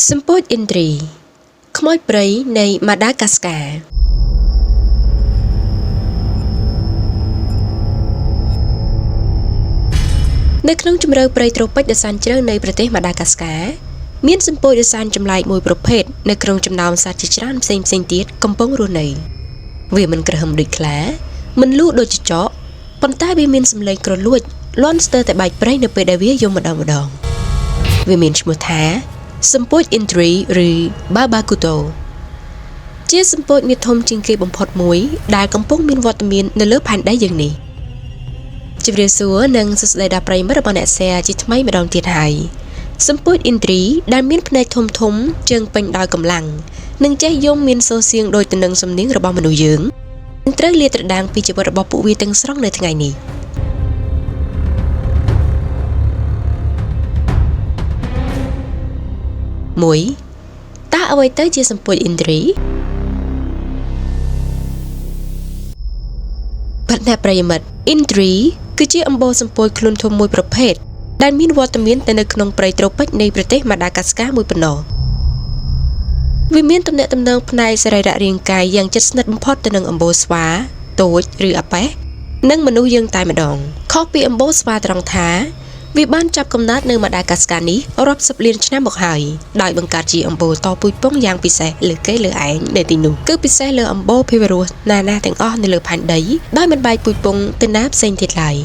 សម្ពោចឥន្ទ្រីខ្មោចព្រៃនៃម៉ាដាហ្គាស្កានៅក្នុងជម្រៅព្រៃត្រូពិចដ៏សែនជ្រៅនៃប្រទេសម៉ាដាហ្គាស្កាមានសម្ពោចដ៏សែនចម្លែកមួយប្រភេទនៅក្នុងចំណោមសត្វជាច្រើនផ្សេងផ្សេងទៀតកំពុងរស់នៅវាមិនក្រហមដូចខ្លាមិនលូដូចចចកប៉ុន្តែវាមានសម្លេងក្រលួចលាន់ស្ទើរតែបែកព្រៃនៅពេលដែលវាយំម្ដងម្ដងវាមានឈ្មោះថាសម្ពោចឥន្ទ្រីឬបាបាគូតូជាសម្ពោចមាធំជាងគេបំផុតមួយដែលកំពុងមានវត្តមាននៅលើផែនដីយើងនេះជម្រាបសួរនិងសួស្តីដល់ប្រិយមិត្តរបស់អ្នក share ជាថ្មីម្ដងទៀតហើយសម្ពោចឥន្ទ្រីដែលមានភ្នែកធំធំជើងពេញដោយកម្លាំងនិងចេះយំមានសូរសៀងដូចទៅនឹងសំនៀងរបស់មនុស្សយើងនឹងត្រូវលាតត្រដាងពីជីវិតរបស់ពួកវាទាំងស្រុងនៅថ្ងៃនេះ1តើអ្វីទៅជាសម្ពោចឥន្ទ្រីបណ្ឌប្រិយមិត្តឥន្ទ្រីគឺជាអំបូរសម្ពោចខ្លួនធំមួយប្រភេទដែលមានវត្តមានតែនៅក្នុងព្រៃត្រូពិចនៃប្រទេសម៉ាដាហ្គាស្កាមួយប៉ុណ្ណោះវាមានទំនាក់ទំនងផ្នែកសរីររាងកាយយ៉ាងជិតស្និទ្ធបំផុតទៅនឹងអំបូរស្វាតូចឬអាប៉េះនិងមនុស្សយើងតែម្ដងខុសពីអំបូរស្វាត្រង់ថាវាបានចាប់កំណើតនៅម៉ាដាហ្គាស្កានេះរាប់សិបលានឆ្នាំមកហើយដោយបង្កើតជាអំបូរតពូជពងយ៉ាងពិសេសលើគេលើឯងនៅទីនោះគឺពិសេសលើអំបូរភីវរស់ណាណាទាំងអស់នៅលើផែនដីដោយមិនបែកពូជពងទៅណាផ្សេងទៀតឡើយ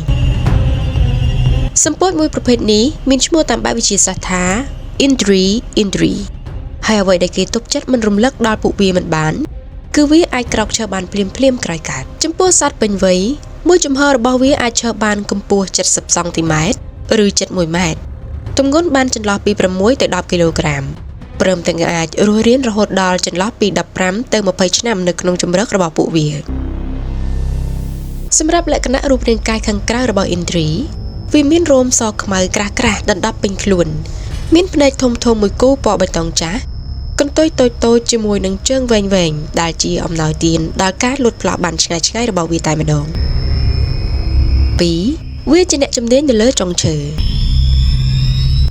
សម្ពោចមួយប្រភេទនេះមានឈ្មោះតាមបែបវិទ្យាសាស្ត្រថា Indri Indri ហើយអ្វីដែលគេទប់ចិត្តមិនរំលឹកដល់ពួកវាមិនបានគឺវាអាចក្រោកឈរបានភ្លាមៗក្រោយកើតចំពោះសត្វពេញវ័យមួយចំហរបស់វាអាចឈរបានកម្ពស់70សង់ទីម៉ែត្រឬ71ម៉ែត្រទម្ងន់បានចន្លោះពី6ទៅ10គីឡូក្រាមព្រមទាំងអាចរស់រានរហូតដល់ចន្លោះពី15ទៅ20ឆ្នាំនៅក្នុងជម្រករបស់ពួកវាសម្រាប់លក្ខណៈរូបរាងកាយខាងក្រៅរបស់ឥន្ទ្រីវាមានរោមសខ្មៅក្រាស់ៗដណ្ដប់ពេញខ្លួនមានភ្នែកធំៗមួយគូពណ៌បៃតងចាស់កន្ទុយតូចៗជាមួយនឹងជើងវែងៗដែលជាអំណោយទានដល់ការលូតផ្លោះបានឆ្ងាយៗរបស់វាតែម្ដង2វាជាអ្នកជំនាញនៅលើចុងឈើ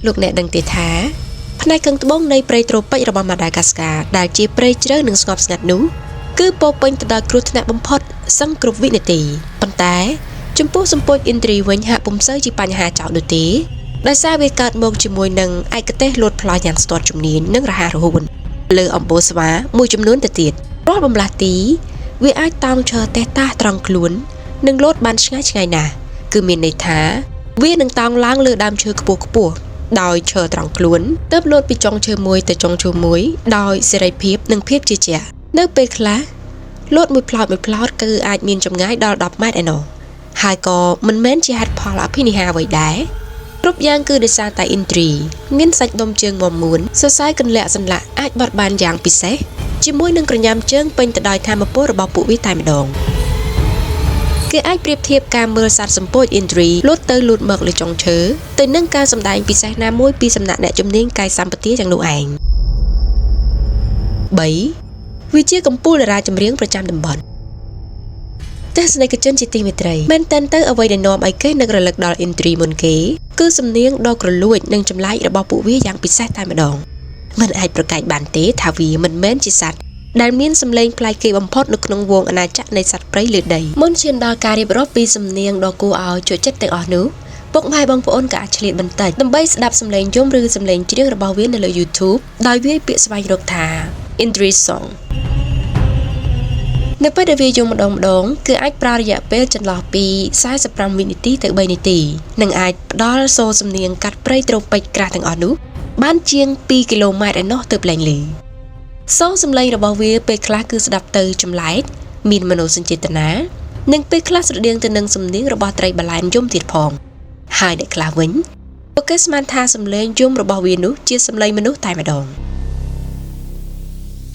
លោកអ្នកដឹងទេថាផ្នែកខាងត្បូងនៃព្រៃត្រូពិចរបស់ម៉ាដាហ្គាស្កាដែលជាព្រៃជ្រៅនិងស្ងប់ស្ងាត់នោះគឺពោពេញទៅដោយគ្រោះថ្នាក់បំផុតសឹងគ្រប់វិនាទីប៉ុន្តែចំពោះសម្ពោចឥន្ទ្រីវិញហាក់ពុំសូវជាបញ្ហាចោទនោះទេដោយសារវាកើតមកជាមួយនឹងឯកទេសលូតផ្លោះយ៉ាងស្ទាត់ជំនាញនិងរហ័សរហួនលើអំបូរស្វាមួយចំនួនទៅទៀតរាល់បំលាស់ទីវាអាចតោងឈរតេះតាសត្រង់ខ្លួននិងលោតបានឆ្ងាយឆ្ងាយណាស់គឺមានន័យថាវានឹងតោងឡើងលើដើមឈើខ្ពស់ៗដោយឈរត្រង់ខ្លួនទើបលោតពីចុងឈើមួយទៅចុងឈើមួយដោយសេរីភាពនិងភាពជឿជាក់នៅពេលខ្លះលោតមួយផ្លោតមួយផ្លោតគឺអាចមានចម្ងាយដល់10ម៉ែត្រឯណោះហើយក៏មិនមែនជាហេតុផលអភិនិហាអ្វីដែរគ្រប់យ៉ាងគឺដោយសារតែឥន្ទ្រីមានសាច់ដុំជើងមាំមួនសរសៃកន្លាក់សន្លាក់អាចបត់បានយ៉ាងពិសេសជាមួយនឹងក្រញាំជើងពេញទៅដោយធម៌ពលរបស់ពួកវាតែម្ដងគេអាចប្រៀបធៀបការមើលសត្វសម្ពោចឥន្ទ្រីលោតទៅលោតមកលើចុងឈើទៅនឹងការសម្ដែងពិសេសណាមួយពីសំណាក់អ្នកជំនាញកាយសម្បទាយ៉ាងនោះឯង3វាជាកម្ពូលតារាចម្រៀងប្រចាំតំបន់ទស្សនិកជនជាទីមេត្រីមែនទែនទៅអ្វីដែលនាំឲ្យគេនឹករលឹកដល់ឥន្ទ្រីមុនគេគឺសំនៀងដ៏ក្រលួចនិងចម្លែករបស់ពួកវាយ៉ាងពិសេសតែម្ដងមិនអាចប្រកែកបានទេថាវាមិនមែនជាសត្វដែលមានសម្លេងប្លែកគេបំផុតនៅក្នុងវងអាណាចក្រនៃសត្វព្រៃលើដីមុនឈានដល់ការរៀបរាប់ពីសំនៀងដ៏គួរឲ្យជក់ចិត្តទាំងអស់នោះពុកម៉ែបងប្អូនក៏អាចឆ្លៀតបន្តិចដើម្បីស្ដាប់សម្លេងយំឬសម្លេងច្រៀងរបស់វានៅលើ YouTube ដោយវាយពាក្យស្វែងរកថា Indri Song នៅពេលដែលវាយំម្ដងម្ដងគឺអាចប្រើរយៈពេលចន្លោះពី45វិនាទីទៅ3នាទីនិងអាចផ្ដល់សូរសំនៀងកាត់ព្រៃត្រូពិចក្រាស់ទាំងអស់នោះបានជាង2គីឡូម៉ែត្រឯណោះទើបលែងលឺសូរសំឡេងរបស់វាពេលខ្លះគឺស្ដាប់ទៅចម្លែកមានមនោសញ្ចេតនានិងពេលខ្លះស្រដៀងទៅនឹងសំនៀងរបស់ត្រីបាឡែនយំទៀតផងហើយអ្នកខ្លះវិញពួកគេស្មានថាសំឡេងយំរបស់វានោះជាសំឡេងមនុស្សតែម្ដង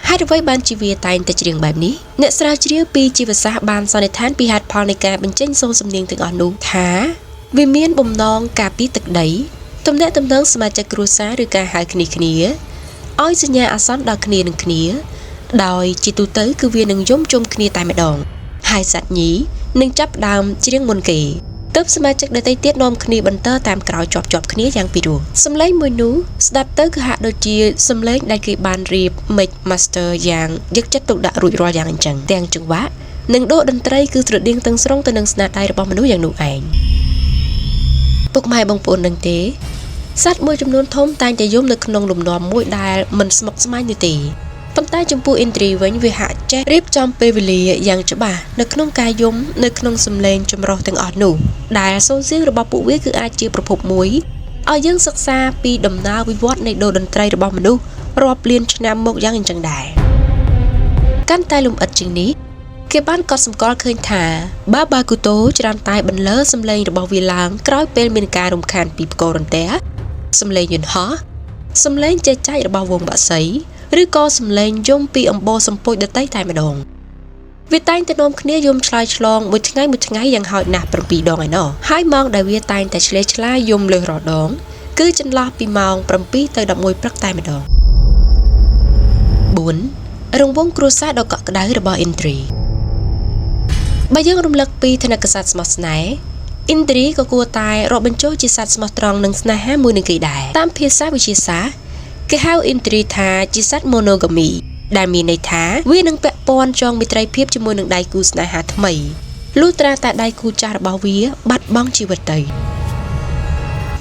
ហេតុអ្វីបានជាវាតែងតែច្រៀងបែបនេះអ្នកស្រាវជ្រាវពីជីវសាស្ត្របានសន្និដ្ឋានពីហេតុផលនៃការបញ្ចេញសូរសំនៀងទាំងអស់នោះថាវាមានបំណងការពារទឹកដីទំនាក់ទំនងសមាជិកគ្រួសារឬការហៅគ្នាគ្នាឲ្យសញ្ញាអាសន្នដល់គ្នានឹងគ្នាដោយជាទូទៅគឺវានឹងយំជុំគ្នាតែម្ដងហើយសត្វញីនឹងចាប់ដើមច្រៀងមុនគេ ទើបសមាជិកដទៃទៀតនាំគ្នាបន្តតាមក្រោយជាប់ៗគ្នាយ៉ាងពីរោះសំឡេងមួយនោះស្ដាប់ទៅគឺហាក់ដូចជាសំឡេងដែលគេបានរៀប mix master យ៉ាងយកចិត្តទុកដាក់រួចរាល់យ៉ាងអញ្ចឹងទាំងចង្វាក់និងដូរតន្ត្រីគឺស្រដៀងទាំងស្រុងទៅនឹងស្នាដៃរបស់មនុស្សយ៉ាងនោះឯងពុកម៉ែបងប្អូននឹងទេសត្វមួយចំនួនធំតែងតែយំនៅក្នុងលំនាំមួយដែលមិនស្មុគស្មាញនោះទេប៉ុន្តែចំពោះឥន្ទ្រីវិញវាហាក់ចេះរៀបចំពេលវេលាយ៉ាងច្បាស់នៅក្នុងការយំនៅក្នុងសំឡេងចម្រុះទាំងអស់នោះដែលសូរសៀងរបស់ពួកវាគឺអាចជាប្រភពមួយឲ្យយើងសិក្សាពីដំណើរវិវត្តនៃដូរតន្ត្រីរបស់មនុស្សរាប់លានឆ្នាំមកយ៉ាងអញ្ចឹងដែរកាន់តែលំអិតជាងនេះគេបានកត់សម្គាល់ឃើញថាបាបាគូតូច្រើនតែបន្លឺសំឡេងរបស់វាឡើងក្រោយពេលមានការរំខានពីផ្គររន្ទះសំឡេងយន្តហោះសំឡេងចេកចែករបស់វងបក្សីឬក៏សំឡេងយំពីអំបូរសំពោចដតីតែម្ដងវាតែងតែនាំគ្នាយំឆ្លើយឆ្លងមួយថ្ងៃមួយថ្ងៃយ៉ាងហោចណាស់7ដងឯណោះហើយម៉ោងដែលវាតែងតែឆ្លេឆ្លាយំលើសរាល់ដងគឺចន្លោះពីម៉ោង7ទៅ11ព្រឹកតែម្ដង4រង្វង់គ្រួសារដ៏កក់ក្ដៅរបស់ឥន្ទ្រីបើយើងរំលឹកពីធនក្សត្រស្មោះស្នេហ៍ឥន្ទ្រីក៏គួរតែរាប់បញ្ចូលជាសត្វស្មោះត្រង់និងស្នេហាមួយនឹងគេដែរតាមភាសាវិទ្យាសាស្ត្រគេហៅឥន្ទ្រីថាជាសត្វ monogamy ដែលមានន័យថាវានឹងពាក់ព័ន្ធចងមិត្តភាពជាមួយនឹងដៃគូស្នេហាថ្មីលុះត្រាតែដៃគូចាស់របស់វាបាត់បង់ជីវិតទៅ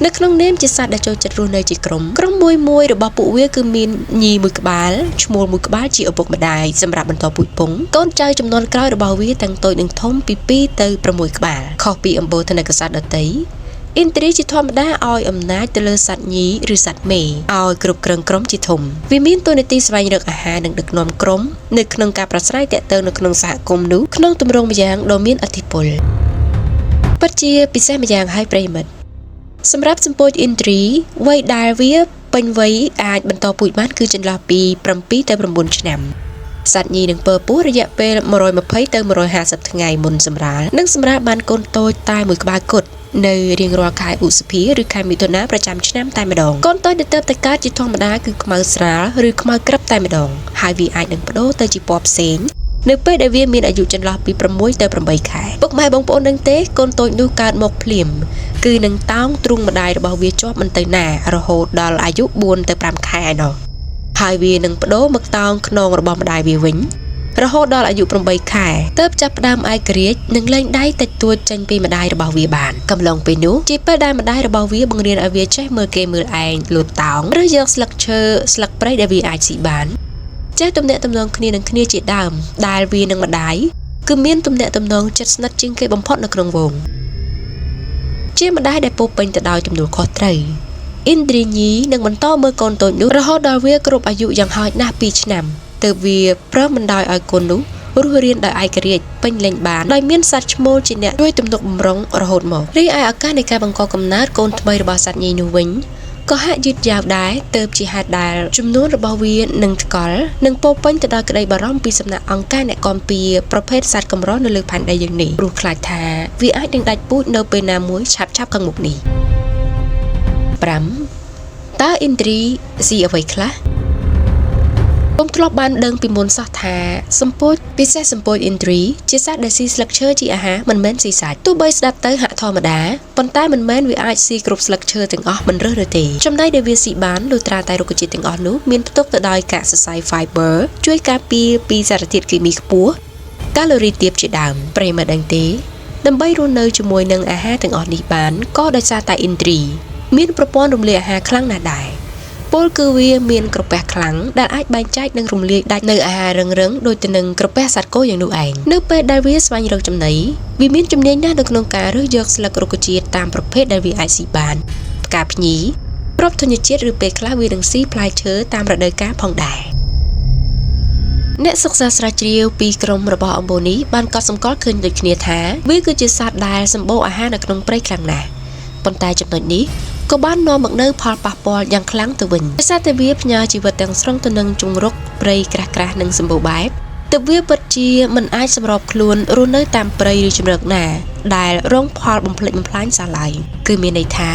នៅក្នុងនាមជាសត្វដែលចូលចិត្តរស់នៅជាក្រុមក្រុមមួយមួយរបស់ពួកវាគឺមានញីមួយក្បាលឈ្មោលមួយក្បាលជាឪពុកម្ដាយសម្រាប់បន្តពូជពង្សកូនចៅចំនួនក្រោយរបស់វាទាំងតូចនិងធំពី2ទៅ6ក្បាលខុសពីអំបូរធនក្សត្រដទៃឥន្ទ្រីជាធម្មតាឲ្យអំណាចទៅលើសត្វញីឬសត្វមេឲ្យគ្រប់គ្រងក្រុមជាធំវាមានតួនាទីស្វែងរកអាហារនិងដឹកនាំក្រុមនៅក្នុងការប្រស្រ័យទាក់ទងនៅក្នុងសហគមន៍នោះក្នុងទម្រង់ម្យ៉ាងដ៏មានឥទ្ធិពលពិតជាពិសេសម្យ៉ាងហើយប្រិយមិត្តសម្រាប់សម្ពោចឥន្ទ្រីវ័យដែលវាពេញវ័យអាចបន្តពូជបានគឺចន្លោះពី7ទៅ9ឆ្នាំសត្វញីនឹងពើពោះរយៈពេល120ទៅ150ថ្ងៃមុនសម្រាលនិងសម្រាលបានកូនតូចតែមួយក្បាលគត់នៅរៀងរាល់ខែឧសភាឬខែមិថុនាប្រចាំឆ្នាំតែម្ដងកូនតូចដែលទើបតែកើតជាធម្មតាគឺខ្មៅស្រាលឬខ្មៅក្រឹបតែម្ដងហើយវាអាចនឹងប្ដូរទៅជាពណ៌ផ្សេងនៅពេលដែលវាមានអាយុចន្លោះពី6ទៅ8ខែពុកម៉ែបងប្អូនដឹងទេកូនតូចនោះកើតមកភ្លាមគឺនឹងតោងទ្រូងម្ដាយរបស់វាជាប់មិនទៅណារហូតដល់អាយុ4ទៅ5ខែឯណោះហើយវានឹងប្ដូរមកតោងខ្នងរបស់ម្ដាយវាវិញរហូតដល់អាយុ8ខែទើបចាប់ផ្ដើមឯករាជ្យនិងលែងដៃតិចតួចចេញពីម្ដាយរបស់វាបានកំឡុងពេលនោះជាពេលដែលម្ដាយរបស់វាបង្រៀនឲ្យវាចេះមើលគេមើលឯងលូតតោងឬយកស្លឹកឈើស្លឹកព្រៃដែលវាអាចស៊ីបានចេះទំនាក់ទំនងគ្នានឹងគ្នាជាដើមដែលវានិងម្ដាយគឺមានទំនាក់ទំនងជិតស្និទ្ធជាងគេបំផុតនៅក្នុងវងជាម្ដាយដែលពោពេញទៅដោយទំនួលខុសត្រូវឥន្ទ្រីញីនឹងបន្តមើលកូនតូចនោះរហូតដល់វាគ្រប់អាយុយ៉ាងហោចណាស់2ឆ្នាំទើបវាព្រមបណ្ដោយឲ្យកូននោះរស់រានដោយឯករាជ្យពេញលេញបានដោយមានសត្វឈ្មោលជាអ្នកជួយទំនុកបំរុងរហូតមករីឯឱកាសនៃការបង្កកំណើតកូនថ្មីរបស់សត្វញីនោះវិញក៏ហាក់យឺតយ៉ាវដែរទើបជាហេតុដែលចំនួនរបស់វានឹងថ្កល់និងពោពេញទៅដោយក្តីបារម្ភពីសំណាក់អង្គការអ្នកគាំពារប្រភេទសត្វកម្រនៅលើផែនដីយើងនេះព្រោះខ្លាចថាវាអាចនឹងដាច់ពូជនៅពេលណាមួយឆាប់ៗខាងមុខនេះ5តើឥន្ទ្រីស៊ីអ្វីខ្លះពុំធ្លាប់បានដឹងពីមុនសោះថាសម្ពោចពិសេសសម្ពោចឥន្ទ្រីជាសត្វដែលស៊ីស្លឹកឈើជាអាហារមិនមែនស៊ីសាច់ទោះបីស្ដាប់ទៅហាក់ធម្មតាប៉ុន្តែមិនមែនវាអាចស៊ីគ្រប់ស្លឹកឈើទាំងអស់មិនរើសឬទេចំណែកដែលវាស៊ីបានលុះត្រាតែរុក្ខជាតិទាំងអស់នោះមានផ្ទុកទៅដោយកាកសរសៃ fiber ជួយការពារពីសារធាតុគីមីខ្ពស់កាឡូរីទាបជាដើមប្រិយមិត្តដឹងទេដើម្បីរស់នៅជាមួយនឹងអាហារទាំងអស់នេះបានក៏ដោយសារតែឥន្ទ្រីមានប្រព័ន្ធរំលាយអាហារខ្លាំងណាស់ដែរពលគឺវាមានក្រពះខ្លាំងដែលអាចបែងចែកនិងរំលាយដាច់នៅអាហាររឹងៗដូចទៅនឹងក្រពះសត្វគោយ៉ាងនោះឯងនៅពេលដែលវាស្វែងរកចំណីវាមានជំនាញណាស់នៅក្នុងការរើសយកស្លឹករុក្ខជាតិតាមប្រភេទដែលវាអាចស៊ីបានផ្កាភ្ញីគ្រាប់ធញ្ញជាតិឬពេលខ្លះវានឹងស៊ីផ្លែឈើតាមរដូវកាលផងដែរអ្នកសិក្សាស្រាវជ្រាវពីក្រុមរបស់អំបូរនេះបានកត់សម្គាល់ឃើញដូចគ្នាថាវាគឺជាសត្វដែលសម្បូរអាហារនៅក្នុងព្រៃខ្លាំងណាស់ប៉ុន្តែចំណុចនេះក៏បាននាំមកនូវផលប៉ះពាល់យ៉ាងខ្លាំងទៅវិញដោយសារតែវាផ្ញើជីវិតទាំងស្រុងទៅនឹងជង្រុកព្រៃក្រាស់ៗនិងសម្បូរបែបទើបវាពិតជាមិនអាចសម្របខ្លួនរស់នៅតាមព្រៃឬជម្រកណាដែលរងផលបំផ្លិចបំផ្លាញសោះឡើយគឺមានន័យថា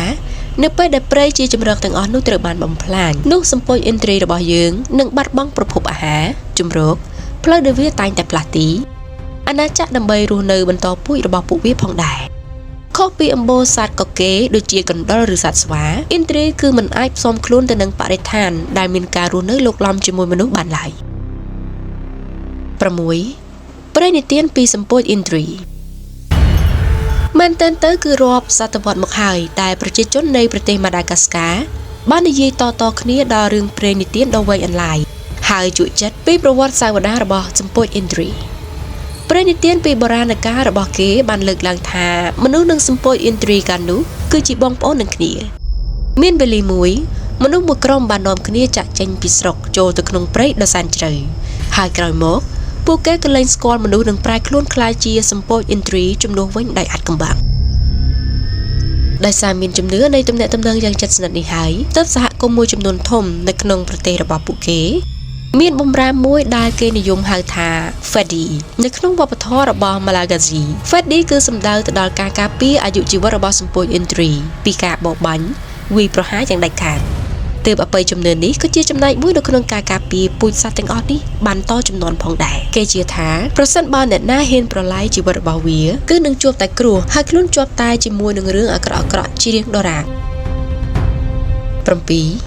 នៅពេលដែលព្រៃជាជម្រកទាំងអស់នោះត្រូវបានបំផ្លាញនោះសម្ពោចឥន្ទ្រីរបស់យើងនឹងបាត់បង់ប្រភពអាហារជម្រកផ្លូវដែលវាតែងតែផ្លាស់ទីអាណាចក្រដើម្បីរស់នៅបន្តពូជរបស់ពួកវាផងដែរ ខុសពីអំបូរសត្វកកេដូចជាកណ្ដុរឬសត្វស្វាឥន្ទ្រីគឺមិនអាចផ្សំខ្លួនទៅនឹងបរិស្ថានដែលមានការរស់នៅលោកឡំជាមួយមនុស្សបានឡើយ6ព្រេងនិទានពីសម្ពោចឥន្ទ្រីមែនទែនទៅគឺរាប់សតវត្សមកហើយតែប្រជាជននៃប្រទេសម៉ាដាហ្គាស្កាបាននិយាយតៗគ្នាដល់រឿងព្រេងនិទានដ៏វែងអន្លាយហើយជក់ចិត្តពីប្រវត្តិសាវតារបស់សម្ពោចឥន្ទ្រីព្រេងនិទានពីបុរាណកាលរបស់គេបានលើកឡើងថាមនុស្សនិងសម្ពោចឥន្ទ្រីកាលនោះគឺជាបងប្អូននឹងគ្នាមានវេលាមួយមនុស្សមួយក្រុមបាននាំគ្នាចាក់ចេញពីស្រុកចូលទៅក្នុងព្រៃដ៏សែនជ្រៅហើយក្រោយមកពួកគេក៏លែងស្គាល់មនុស្សនិងប្រែខ្លួនក្លាយជាសម្ពោចឥន្ទ្រីជំនួសវិញដោយអាចកំបាំងដោយសារមានជំនឿនៃទំនាក់ទំនងយ៉ាងជិតស្និទ្ធនេះហើយទើបសហគមន៍មួយចំនួនធំនៅក្នុងប្រទេសរបស់ពួកគេមានបម្រាមមួយដែលគេនិយមហៅថា Fedi នៅក្នុងវប្បធម៌របស់ Malagasy Fedi គឺសំដៅទៅដល់ការការពារអាយុជីវិតរបស់សម្ពោចឥន្ទ្រីពីការបរបាញ់វាយប្រហារយ៉ាងដាច់ខាតទើបអបិយជំនឿនេះក៏ជាចំណែកមួយនៅក្នុងការការពារពូជសត្វទាំងអស់នេះបានតចំនួនផងដែរគេជឿថាប្រសិនបើអ្នកណាហ៊ានប្រឡាយជីវិតរបស់វាគឺនឹងជួបតែគ្រោះហើយខ្លួនជាប់តែជាមួយនឹងរឿងអាក្រក់ៗជារៀងដរាប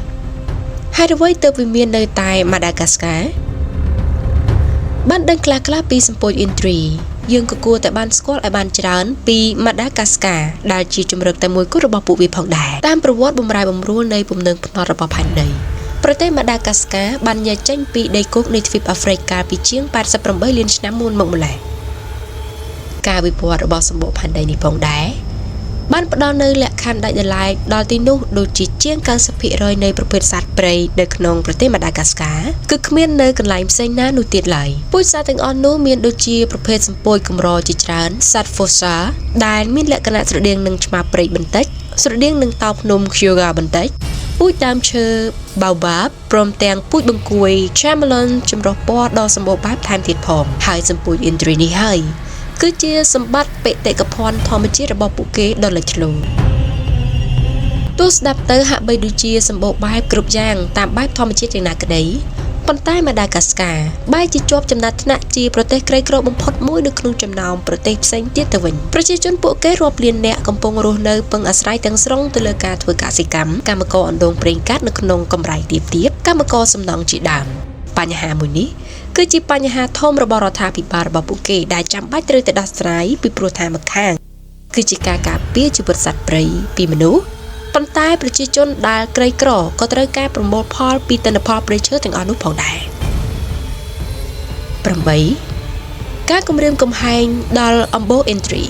7ហេតុអ្វីទើបវាមាននៅតែម៉ាដាហ្គាស្កាបានដឹងខ្លះៗពីសម្ពោចឥន្ទ្រីយើងក៏គួរតែបានស្គាល់ឲ្យបានច្រើនពីម៉ាដាហ្គាស្កាដែលជាជម្រកតែមួយគត់របស់ពួកវាផងដែរតាមប្រវត្តិបំរែបំរួលនៃពំនឹងផ្នត់របស់ផែនដីប្រទេសម៉ាដាហ្គាស្កាបានញែកចេញពីដីគោកនៃទ្វីបអាហ្វ្រិកកាលពីជាង88លានឆ្នាំមុនមកម្ល៉េះការវិវត្តរបស់សម្បកផែនដីនេះផងដែរបានផ្ដល់នូវលក្ខខណ្ឌដាច់ដោយឡែកដល់ទីនោះដូចជាជាង 90% នៃប្រភេទសត្វព្រៃនៅក្នុងប្រទេសម៉ាដាហ្គាស្កាគឺគ្មាននៅកន្លែងផ្សេងណានោះទៀតឡើយពូជសត្វទាំងអស់នោះមានដូចជាប្រភេទសម្ពោចកម្រជាច្រើនសត្វ fossa ដែលមានលក្ខណៈស្រដៀងនឹងឆ្មាព្រៃបន្តិចស្រដៀងនឹងតោភ្នំ Kyoga បន្តិចពូជដើមឈើ Baobab ព្រមទាំងពូជបង្គួយ Chameleon ចម្រុះពណ៌ដ៏សម្បូរបែបថែមទៀតផងហើយសម្ពោចឥន្ទ្រីនេះហើយគឺជាសម្បត្តិបេតិកភណ្ឌធម្មជាតិរបស់ពួកគេដ៏លេចធ្លោទោះស្ដាប់ទៅហាក់បីដូចជាសម្បូរបែបគ្រប់យ៉ាងតាមបែបធម្មជាតិយ៉ាងណាក្តីប៉ុន្តែម៉ាដាហ្គាស្កាបែរជាជាប់ចំណាត់ថ្នាក់ជាប្រទេសក្រីក្របំផុតមួយនៅក្នុងចំណោមប្រទេសផ្សេងទៀតទៅវិញប្រជាជនពួកគេរាប់លាននាក់កំពុងរស់នៅពឹងអាស្រ័យទាំងស្រុងទៅលើការធ្វើកសិកម្មកម្មករអណ្ដូងប្រេងកាតនៅក្នុងកម្រៃទាបៗកម្មករសំណង់ជាដើមបញ្ហាមួយនេះគឺជាបញ្ហាធំរបស់រដ្ឋាភិបាលរបស់ពួកគេដែលចាំបាច់ត្រូវតែដោះស្រាយពីព្រោះថាម្ខាងគឺជាការការពារជីវិតសត្វព្រៃពីមនុស្សប៉ុន្តែប្រជាជនដែលក្រីក្រក៏ត្រូវការប្រមូលផលពីទិន្នផលព្រៃឈើទាំងអស់នោះផងដែរ8ការគំរាមកំហែងដល់អំបូរឥន្ទ្រី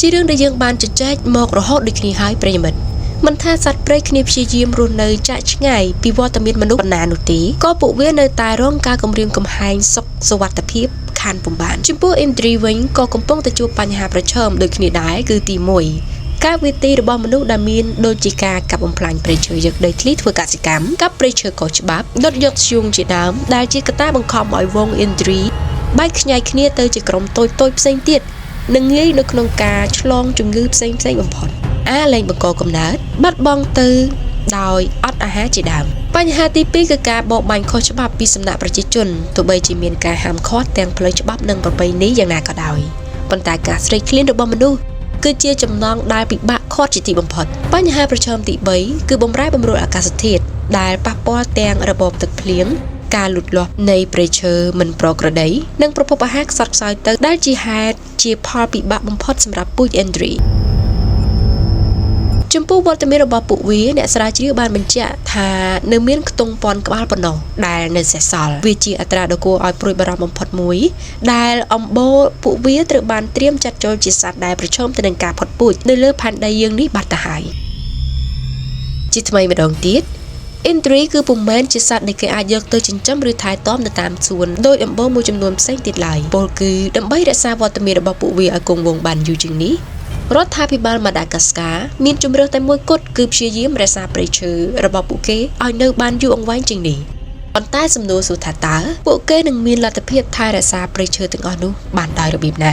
ជារឿងដែលយើងបានជជែកមករហូតដូចគ្នាហើយប្រិយមិត្តមិនថាសត្វព្រៃគ្នាព្យាយាមរស់នៅចាកឆ្ងាយពីវត្តមានមនុស្សប៉ុណ្ណានោះទេក៏ពួកវានៅតែរងការគំរាមកំហែងសុខសុវត្ថិភាពខានពុំបានចំពោះឥន្ទ្រីវិញក៏កំពុងតែជួបបញ្ហាប្រឈមដូចគ្នាដែរគឺទី1ការវាយទីរបស់មនុស្សដែលមានដូចជាការកាប់បំផ្លាញព្រៃឈើយកដីធ្លីធ្វើកសិកម្មកាប់ព្រៃឈើខុសច្បាប់ដុតយកធ្យូងជាដើមដែលជាកត្តាបង្ខំឲ្យវងឥន្ទ្រីបែកខ្ញែកគ្នាទៅជាក្រុមតូចៗផ្សេងទៀតនិងងាយនៅក្នុងការឆ្លងជំងឺផ្សេងៗបំផុតអាលែងបង្កកំណើតបាត់បង់ទៅដោយអត់អាហារជាដើមបញ្ហាទី2គឺការបរបាញ់ខុសច្បាប់ពីសំណាក់ប្រជាជនទោះបីជាមានការហាមឃាត់ទាំងផ្លូវច្បាប់និងប្រពៃណីយ៉ាងណាក៏ដោយប៉ុន្តែការស្រេកឃ្លានរបស់មនុស្សគឺជាចំណងដែលពិបាកឃាត់ជាទីបំផុតបញ្ហាប្រឈមទី3គឺបំរែបំរួលអាកាសធាតុដែលប៉ះពាល់ទាំងរបបទឹកភ្លៀងការលូតលាស់នៃព្រៃឈើមិនប្រក្រតីនិងប្រភពអាហារខ្សត់ខ្សោយទៅដែលជាហេតុជាផលពិបាកបំផុតសម្រាប់ពូជឥន្ទ្រីចំពោះវត្តមានរបស់ពួកវាអ្នកស្រាវជ្រាវបានបញ្ជាក់ថានៅមានខ្ទង់ពាន់ក្បាលប៉ុណ្ណោះដែលនៅសេសសល់វាជាអត្រាដ៏គួរឲ្យព្រួយបារម្ភបំផុតមួយដែលអំបូរពួកវាត្រូវបានត្រៀមចាត់ចូលជាសត្វដែលប្រឈមទៅនឹងការផុតពូជនៅលើផែនដីយើងនេះបាត់ទៅហើយជាថ្មីម្ដងទៀតឥន្ទ្រីគឺពុំមែនជាសត្វដែលគេអាចយកទៅចិញ្ចឹមឬថែទាំនៅតាមសួនដោយអំបូរមួយចំនួនផ្សេងទៀតឡើយពោលគឺដើម្បីរក្សាវត្តមានរបស់ពួកវាឲ្យគង់វង្សបានយូរជាងនេះរដ្ឋាភិបាលម៉ាដាហ្គាស្កាមានជម្រើសតែមួយគត់គឺព្យាយាមរក្សាព្រៃឈើរបស់ពួកគេឲ្យនៅបានយូរអង្វែងជាងនេះប៉ុន្តែសំណួរសួរថាតើពួកគេនឹងមានលទ្ធភាពថែរក្សាព្រៃឈើទាំងអស់នោះបានដោយរបៀបណា?